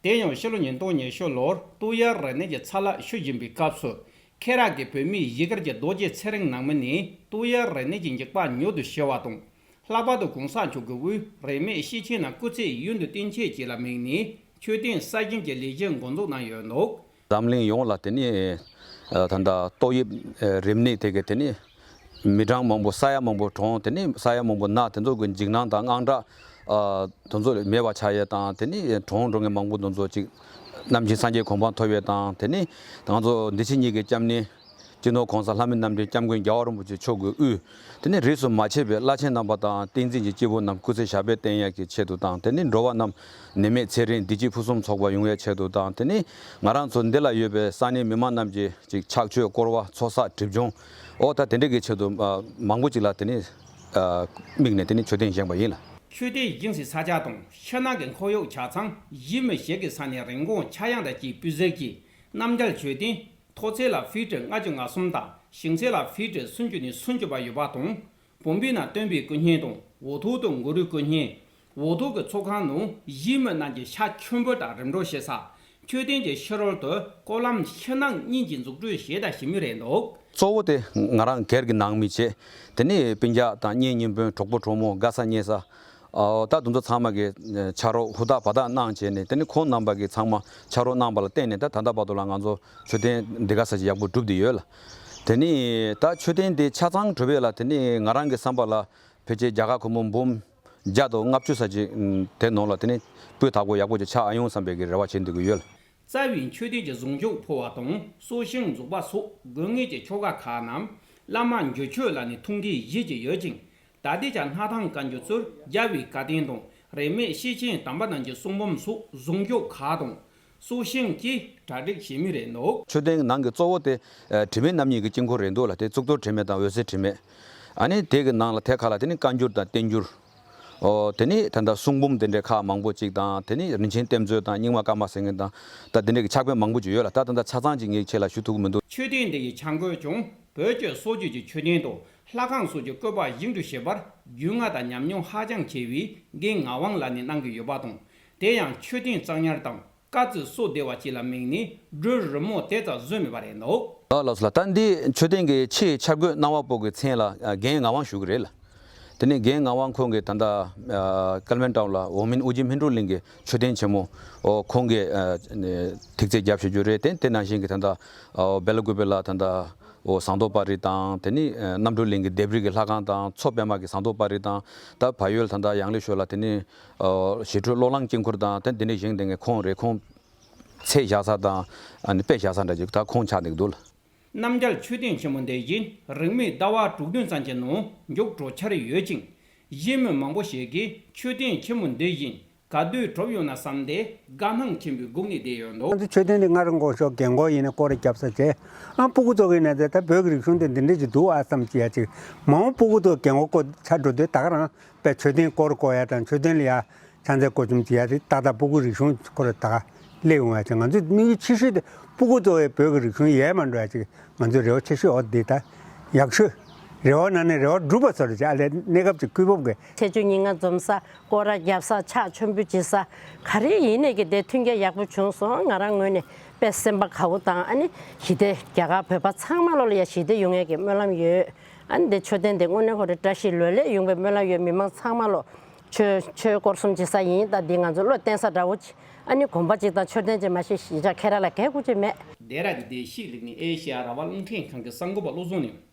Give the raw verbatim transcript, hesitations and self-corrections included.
དེ་ཡང་ཕྱི་ལོ་ཉིས་སྟོང་ཉི་ཤུ་ལོར་ཏུའུ་ཡར་རིག་གནས་ཀྱི་ཚ་ལག་ཤུ་བཞིན་པའི་སྐབས་སུ། ཁེ་རག་གི་བོད་མིའི་གཞིས་སྒར་གྱི་རྡོ་རྗེ་ཚེ་རིང་ནང་མི་ནས་ཏུའུ་ཡར་རིག་གནས་ཀྱི་འཇིགས་པ་མྱུར་དུ་ཞི་བ་དང་། ལྷག་པར་དུ་གོང་ས་མཆོག་གི་དབུས་རིས་མེད་ཤེར་ཕྱིན་ནང་སྐུ་ཚེ་ཡུན་དུ་བརྟན་ཅིང་གཅེས་ལ་དམིགས་ནས་མཆོད་རྟེན་གསར་བཞེངས་ཀྱི་ལས་གཞི་འགོ་འཛུགས་གནང་ཡོད་འདུག། འཛམ་གླིང་ཡོངས་ལ་དེ་ནི་ད་ལྟ་ཏོག་དབྱིབས་རིམས་ནད་དེ་གའི་དེ་ནི་མི་གྲངས་མང་པོ་ས་ཡ་མང་པོ་གྲོངས། དེ་ནི་ས་ཡ་མང་པོ་ན་དེ་ཚོ་གི་འཇིགས་སྣང་དང་དངངས་སྐྲག་དེ་ཚོ་མེད་པ་ཆགས་ཡས་དང་། དེ་ནི་གྲོངས་འགྲོ་མཁན་མང་པོ་དེ་ཚོ་ཅིག་རྣམ་མཁྱེན་སངས་རྒྱས་གོ་འཕང་ཐོབ་ཡས་དང་། དེ་ནི་ང་ཚོ་འདི་ཕྱི་གཉིས་ཀྱི་སྐྱབས་གནས་སྤྱི་ནོར་གོང་ས་ལྷ་མི་རྣམ་འདྲེན་སྐྱབས་མགོན་རྒྱལ་བ་རིན་པོ་ཆེ་མཆོག་གི་དབུས་དེ་ནི་རིས་སུ་མ་ཆད་པའི་བླ་ཆེན་རྣམ་པ་དང་བསྟན་འཛིན་གྱི་སྐྱེས་བུ་རྣམས་སྐུ་ཚེ་ཞབས་པད་བརྟན་ཡས་ཀྱི་ཆེད་དུ་དང་། དེ་ནི་འགྲོ་བ་རྣམས་ནད་མེད་ཚེ་རིང་བདེ་སྐྱིད་ཕུན་སུམ་ཚོགས་པ་ཡོང་ཡས་ཆེད་དུ་དང་། དེ་ནི་ང་རང་ཚོ་འདི་ལ་ཡོད་པའི་ས་གནས་མི་མང་རྣམས་ཀྱིས་ཅིག་ཕྱག་མཆོད་སྐོར་བ་ཚོགས་བསགས་སྒྲིབ་སྦྱོང་འོ་ད་དེ་འདྲ་གི་ཆེད་དུ་མང་པོ་ཅིག་ལ་དེ་ནི་དམིགས་ནས་དེ་ནི་མཆོད་རྟེན་བཞེངས་པ་ཡིན་ལ། མཆོད་རྟེན་བཞེངས་སའི་ས་ཆ་དང་ཕྱི་ནང་གི་ཁོར་ཡུག་ཆ་ཚང་གཞིས་མི་ཞིག་གི་ས་ནས་རིན་གོང་ཆག་ཡང་དང་བཅས་སྤུས་གཟེར་གྱི་གནམ་རྒྱལ་མཆོད་རྟེན། མཐོ་ཚད་ལ་ཧྥི་ཀྲི་ལྔ་བཅུ་ང་གསུམ་དང་ཞེང་ཚད་ལ་ཧྥི་ཀྲི་སུམ་ཅུ་ནས་སུམ་ཅུ་བར་ཡོད་པ་དང་། བོད་པའི་ནང་སྟོན་པའི་སྐུ་བརྙན་དང་འོག་ཐོག་ཏུ་གུ་རུའི་སྐུ་བརྙན། འོག་ཐོག་གི་ཚོགས་ཁང་ནང་གཞིས་མི་རྣམས་ཀྱི་ཤ་མཆོད་འབུལ་དང་རིམ་གྲོ་བྱེད་ས། མཆོད་རྟེན་གྱི་ཕྱི་རོལ་དུ་སྐོར་ལམ་ཕྱི་ནང་གཉིས་ཀྱི་འཛུགས་སྐྲུན་བྱས་དང་བྱེད་མུས་རེད་འདུག། གཙོ་བོ་དེ་ང་རང་སྒེར་གྱི་ནང་མི་བྱས། དེ་ནས་སྤུན་ཀྱག་དང་གཉེན་ཉེ་སྤུན་གྲོགས་པོ་གྲོགས་མོ་དགའ་ས་ཉེ་ས། ཨོ་ད་དེ་ཚོ་ཚང་མ་གི་ཕྱག་རོགས་ཧུར་ཐག་འབད་ཐག་གནང་བྱས་ནས། དེ་ནི་ཁོང་རྣམ་པ་གིས་ཚང་མ་ཕྱག་རོགས་གནང་བ་ལ་བརྟེན་ནས་ད་ད་ལྟ་བར་དུ་ལ་ང་ཚོ་མཆོད་རྟེན་འདི་ག་ས་ཅིག་ཡག་པོ་གྲུབ་བསྡད་ཡོད་ལ། དེ་ནི་ད་མཆོད་རྟེན་འདི་ཆ་ཚང་གྲུབ་ཡས་ལ་དེ་ནི་ང་རང་གི་བསམ་པ་ལ་ཕལ་ཆེར་རྒྱ་གར་སྒོར་མོ་འབུམ་བརྒྱ་དང་ལྔ་བཅུ་ཙམ་ཅིག་དེ་ནང་ལ་དེ་ནི་སྤུས་དག་པོ་ཡག་པོ་ཅིག་ཆགས་ཨ་ཡོང་བསམ་པའི་གི་རེ་བ་བྱེད་འདོད་ཀྱི་ཡོད་ལ། རྩ་བའི་མཆོད་རྟེན་གྱི་བཟང་སྤྱོད་ཕུལ་བ་དང་སྲོག་ཤིང་འཛུགས་པ་སོགས་དགོས་ངེས་ཀྱི་ཆོ་ག་ཁག་རྣམས་བླ་མ་འགྱུར་མཆོད་ལ་ནི་ཐུགས་འགན་བཞེས་ཀྱི་ཡོད་ཅིང་། ད་ལྟའི་ཆར་སྣར་ཐང་བཀའ་འགྱུར་གཙོར་རྒྱལ་བའི་བཀའ་བསྟན་དང་རིས་མེད་ཤེར་ཕྱིན་དམ་པ་རྣམས་ཀྱི་གསུང་འབུམ་སོགས་བཟང་སྤྱོད་ཁག་དང་སྲོག་ཤིང་བཅས་གྲ་སྒྲིག་བྱེད་མུས་རེད་འདུག། མཆོད་རྟེན་ནང་གི་གཙོ་བོ་དེ་ཨ་དྲི་མེད་རྣམ་གཉིས་ཀྱི་དཀྱིལ་འཁོར་རེད་འདུག་ལ། དེ་གཙུག་ཏོར་དྲི་མེད་དང་འོད་ཟེར་དྲི་མེད། ཨ་ནི་དེ་གི་ནང་ལ་ཐད་ཀར་ལ་དེ་ནི་བཀའ་འགྱུར་དང་བསྟན་འགྱུར། ཨོ་དེ་ནི་ད་ལྟ་གསུང་འབུམ་དེ་འདྲའི་ཁག་མང་པོ་ཅིག་དང་། དེ་ནི་རིན་ཆེན་གཏེར་མཛོད་དང་རྙིང་མ་བཀའ་མ་ཟེར་མཁན་དང་། ད་དེ་འདྲའི་གི་ཕྱག་དཔེ་མང་པོ་ཅིག་ཡོད་ལ། ད་ད་ལྟ་ཆ་ཚང་ཅིག་ངས་ཁྱེད་ལ་ཞུ་ཐུབ་ཀྱི་མི་འདུག། མཆོད་རྟེན་འདི་ཡི་འཆར་འགོད་ཀྱང་བོད་ཀྱི་སྲོལ་རྒྱུན་གྱི་མཆོད་རྟེན་དང་ལྷ་ཁང་སོགས་ཀྱི་བཀོད་པ་བཞེངས་སྐྲུན་བྱེད་པར་རྒྱུས་མངའ་དང་ཉམས་མྱོང་ཧ་ཅང་ཆེ་བའི་རྒན་ངག་དབང་ལགས་ནས་གནང་གི་ཡོད་པ་དང་། དེ་ཡང་མཆོད་རྟེན་གཙང་ཉར་དང་དཀའ་ཚེགས་སོགས་བདེ་བ་བཅས་ལ་དམིགས་ནས་སྒྲོལ་རི་མོ་དེ་ཙམ་བཟོས་མེད་པ་རེད་འདུག། ལགས་ལགས་སོ་ལགས། ད་འདི་མཆོད་རྟེན་གྱི་ཆེས་འཆར་འགོད་གནང་བ་པོ་གི་མཚན་ལ་རྒན་ངག་དབང་ཞུ་གི་རེད་ལ། དེ་ནས་རྒན་ངག་དབང་ཁོང་གིས་ད་ལྟ་ཀལ་མན་ཊའོ་ལ་འོག་མིན་ཨོ་རྒྱན་སྨིན་གྲོལ་གླིང་གི་མཆོད་རྟེན་ཆེན་མོ་ཁོང་གིས་ཐིག་ཚད་བརྒྱབ་བཞག་རྒྱུ་རེད། དེ་དེ་ནང་བཞིན་གྱི་ད་ལྟ་སྦེལ་ཀོབ་ལ་ད་ལྟ་ཟངས་མདོག་དཔལ་རི་དང་། དེ་ནས་རྣམ་གྲོལ་གླིང་གི་ལྡེབས་རིས་ཀྱི་ལྷ་ཁང་དང་མཚོ་པདྨ་གི་ཟངས་མདོག་དཔལ་རི་དང་། ད་བལ་ཡུལ་ད་ལྟ་ཡང་ལེ་ཤོད་ལ་དེ་ནས་ཞི་ཁྲོའི་གློག་ལམ་དཀྱིལ་འཁོར་དང་། དེ་འདི་འདྲ་བཞེངས་བསྡད་མཁན་ཁོང་རེད། ཁོང་ཚད་བཞག་ས་དང་ཨ་ནི་དཔེ་བཞག་ས་འདྲ་ཅིག་ད་ཁོང་ཆགས་བསྡད་འདུག་ལ། རྣམ་རྒྱལ་མཆོད་རྟེན་ཆེན་མོ་འདི་བཞིན་རིང་མིན་ཟླ་བ་དྲུག་བདུན་ཙམ་གྱི་ནང་མཇུག་སྒྲིལ་འཆར་ཡོད་ཅིང་། གཞིས་མི་མང་པོ་ཞིག་གིས་མཆོད་རྟེན་ཆེན་མོ་འདི་བཞིན་ག་དུས་གྲུབ་ཡོང་ན་བསམ་སྟེ་དགའ་སྣང་ཆེན་པོས་སྒུག་ནས་བསྡད་ཡོད་འདུག། ང་ཚོ་མཆོད་རྟེན་འདི་སྔར་འགོ་ཤོག་རྒན་འཁོགས་ཡིན་ན་སྐོར་ར་རྒྱབ་ས་བྱས། ཨ་སྤུ་གུ་ཚོ་གིས་ན་ད་ད་བོད་ཀྱི་རིག་གཞུང་འདི་འདི་འདྲ་ཅིག་འདུག་ཨ་བསམ་གྱི་ཡ་ཅིག་མ་འོངས་སྤུ་གུ་ཚོ་རྒན་འཁོགས་སྐོར་ཆ་འགྲོ་དུས་ད་ག་རང་དཔེ་མཆོད་རྟེན་སྐོར་སྐོར་ཡ་དང་མཆོད་རྟེན་ལ་ཡ། ཕྱག་འཚལ་སྐོར་ཆུམ་བྱེད་ཡ་དེ་ཏག་ཏག་སྤུ་གུ་རིག་གཞུང་ཁོ་ར་ཏག་སླེབས་ཡོང་ཡ་ཅིག། ང་ཚོའི་དམིགས་ཡུལ་ཆེ་ཤོས་དེ་སྤུ་གུ་ཚོ་བའི་བོད་ཀྱི་རིག་གཞུང་ཡལ་མ་འགྲོ་ཡ་ཅིག། ང་ཚོའི་རེ་བ་ཆེ་ཤོས་འོ་དེ་ད་ཡག་ཤོས། རེ་བ་ནང་ནས་རེ་བ་སྒྲུབ་པ་ཚོ་རེ་ཅིག་ཨ་ལས་གནས་སྐབས་ཅིག་སྐུ་བབ་ཀྱི། ཆེ་ཆུང་གཉིས་ང་འཛོམས་ས་སྐོར་ར་རྒྱབ་ས་ཕྱག་མཆོད་འབུལ་བྱེད་ས་ག་རེ་ཡིན་ནས་ཀྱི་དེ་མཐུན་རྐྱེན་ཡག་པོ་བྱུང་སོང་། ང་རང་ངོས་ནས་དཔེ་སེམས་པ་དགའ་བོ་དང་ཨ་ནི་ཞི་བདེ་རྒྱ་གར་བོད་པ་ཚང་མ་ལོ་ལ་ཡ་ཞི་བདེ་ཡོང་ཡ་གི་སྨོན་ལམ་ཡོད། ཨ་ནི་དེ་མཆོད་རྟེན་དེ་དངོས་གནས་ཧོ་རེ་བཀྲ་ཤིས་ལོ་ལེགས་ཡོང་བའི་སྨོན་ལམ་ཡོད། མི་མང་ཚང་མ་ལོ། ཆོས་ཆོས་སྐོར་གསུམ་བྱེད་ས་ཡིན། ད་འདི་ང་ཚོ་བློ་བརྟན་ས་འདྲ་བོ་ཅིག། ཨ་ནི་དགོན་པ་ཅིག་དང་མཆོད་རྟེན་ཅིག་མ་གཞི་གཞིས་ཆགས་ཁེ་ར་ལ་གས་ཁུག་ཅིག་མེད། སྡེ་ར་གི་བདེ་སྐྱིད་གླིང་ནས་ཨེ་ཤེ་ཡ་རང་དབང་རླུང་འཕྲིན་ཁང་གི་གསར་འགོད་པ་བློ་བཟང་ནས།